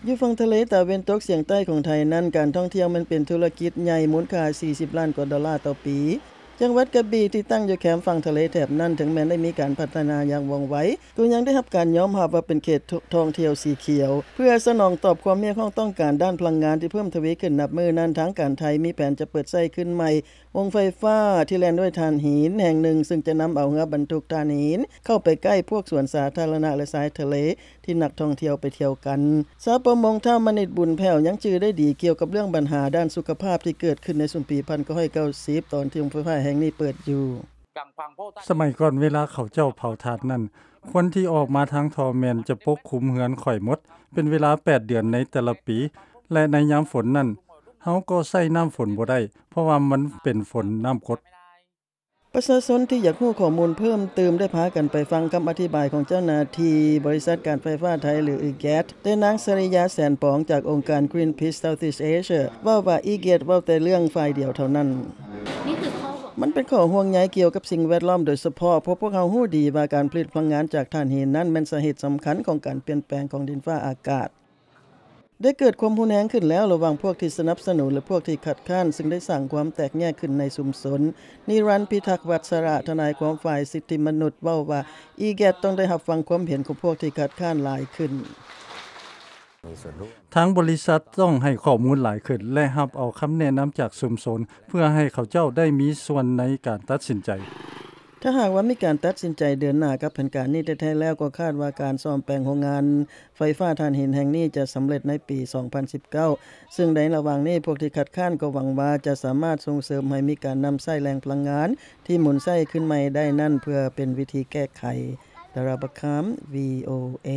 ຢູ່ຝັ່ງທະເລຕາເວັນຕົກສຽງໃຕ້ຂອງໄທນັ້ນ, ການທ່ອງທ່ຽວແມ່ນເປັນທຸລະກິດໃຫຍ່ມູນຄ່າສີ່ສິບລ້ານກວ່າໂດລາຕໍ່ປີ. ຈັງຫວັດກະບີ ທີ່ຕັ້ງຢູ່ແຄມຝັ່ງທະເລແຖບນັ້ນ, ເຖິງແມ່ນໄດ້ມີການພັດທະນາຢ່າງວ່ອງໄວ, ກໍຍັງໄດ້ຮັບການຍອມຮັບວ່າເປັນເຂດທ່ອງທ່ຽວສີຂຽວ. ເພື່ອສະໜອງຕອບຄວາມຮຽກຮ້ອງຕ້ອງການດ້ານພະລັງງານທີ່ເພີ່ມທະວີຂຶ້ນນັບມື້ນັ້ນ, ທາງການໄທມີແຜນຈະເປີດໃຊ້ຄືນໃໝ່ໂຮງໄຟຟ້າທີ່ແລ່ນດ້ວຍຖ່ານຫີນແຫ່ງໜຶ່ງ, ຊຶ່ງຈະນຳເອົາເຮືອບັນທຸກຖ່ານຫີນເຂົ້າໄປໃກ້ພວກສວນສາທາລະນະ ແລະ ຊາຍທະເລ ທີ່ນັກທ່ອງທ່ຽວໄປທ່ຽວກັນ. ຊາວປະມົງ ທ້າວມະນິດ ບຸນແພ້ວ ຍັງຈື່ໄດ້ດີກ່ຽວກັບເລື່ອງບັນຫາດ້ານສຸຂະພາບທີ່ເກີດຂຶ້ນໃນຊຸມປີພັນເກົ້າຮ້ອຍເກົ້າສິບ ຕອນທີ່ໂຮງໄຟຟ້າແຫ່ງນີ້ເປີດຢູ່. ສະໄໝກ່ອນເວລາເຂົາເຈົ້າເຜົາຖ່ານນັ້ນ, ຄວັນທີ່ອອກມາທາງທໍ່ແມ່ນຈະປົກຄຸມເຮືອນຂ້ອຍໝົດ ເປັນເວລາແປດເດືອນໃນແຕ່ລະປີ ແລະ ໃນຍາມຝົນນັ້ນ ເຮົາກໍໃຊ້ນ້ຳຝົນບໍ່ໄດ້ ເພາະວ່າມັນເປັນຝົນນ້ຳກົດ. ປະຊາຊົນທີ່ຢາກຮູ້ຂໍ້ມູນເພີ່ມຕື່ມໄດ້ພາກັນໄປຟັງຄຳອະທິບາຍຂອງເຈົ້າໜ້າທີ່ບໍລິສັດການໄຟຟ້າໄທ ຫຼື ອີແກັດ, ແຕ່ນາງ ສະລິຍາ ແສນປອງ ຈາກອົງການ Greenpeace Southeast Asia ເວົ້າວ່າ ອີແກັດ ເວົ້າແຕ່ເລື່ອງຝ່າຍດຽວເທົ່ານັ້ນ. ມັນເປັນຂໍ້ຫ່ວງໃຍກ່ຽວກັບສິ່ງແວດລ້ອມໂດຍສະເພາະ, ເພາະພວກເຮົາຮູ້ດີວ່າການຜະລິດພະລັງງານຈາກຖ່ານຫີນນັ້ນແມ່ນສາເຫດສຳຄັນຂອງການປ່ຽນແປງຂອງດິນຟ້າອາກາດ. ໄດ້ເກີດຄວາມຮຸນແຮງຂຶ້ນແລ້ວລະຫວ່າງພວກທີ່ສະໜັບສະໜູນ ແລະ ພວກທີ່ຄັດຄ້ານ, ຊຶ່ງໄດ້ສ້າງຄວາມແຕກແຍກຂຶ້ນໃນຊຸມຊົນ. ນິລັນ ພິທັກວັດຊະລະ, ທະນາຍຄວາມຝ່າຍສິດທິມະນຸດ ເວົ້າວ່າ ອີແກັດ ຕ້ອງໄດ້ຮັບຟັງຄວາມເຫັນຂອງພວກທີ່ຄັດຄ້ານຫຼາຍຂຶ້ນ. ທາງບໍລິສັດຕ້ອງໃຫ້ຂໍ້ມູນຫຼາຍຂຶ້ນ ແລະ ຮັບເອົາຄຳແນະນຳຈາກຊຸມຊົນ ເພື່ອໃຫ້ເຂົາເຈົ້າໄດ້ມີສ່ວນໃນການຕັດສິນໃຈ. ຖ້າຫາກວ່າມີການຕັດສິນໃຈເດີນໜ້າກັບແຜນການນີ້ແທ້ໆແລ້ວ, ກໍຄາດວ່າການສ້ອມແປງໂຮງງານໄຟຟ້າຖ່ານຫີນແຫ່ງນີ້ຈະສຳເລັດໃນປີສອງພັນສິບເກົ້າ, ຊຶ່ງໃນລະຫວ່າງນີ້ ພວກທີ່ຄັດຄ້ານກໍຫວັງວ່າຈະສາມາດສົ່ງເສີມໃຫ້ມີການນຳໃຊ້ແຫຼ່ງພະລັງງານທີ່ໝູນໃຊ້ຄືນໃໝ່ໄດ້ນັ້ນ ເພື່ອເປັນວິທີແກ້ໄຂ. ດາຣາ ບັກຄາມ ວີ ໂອ ເອ.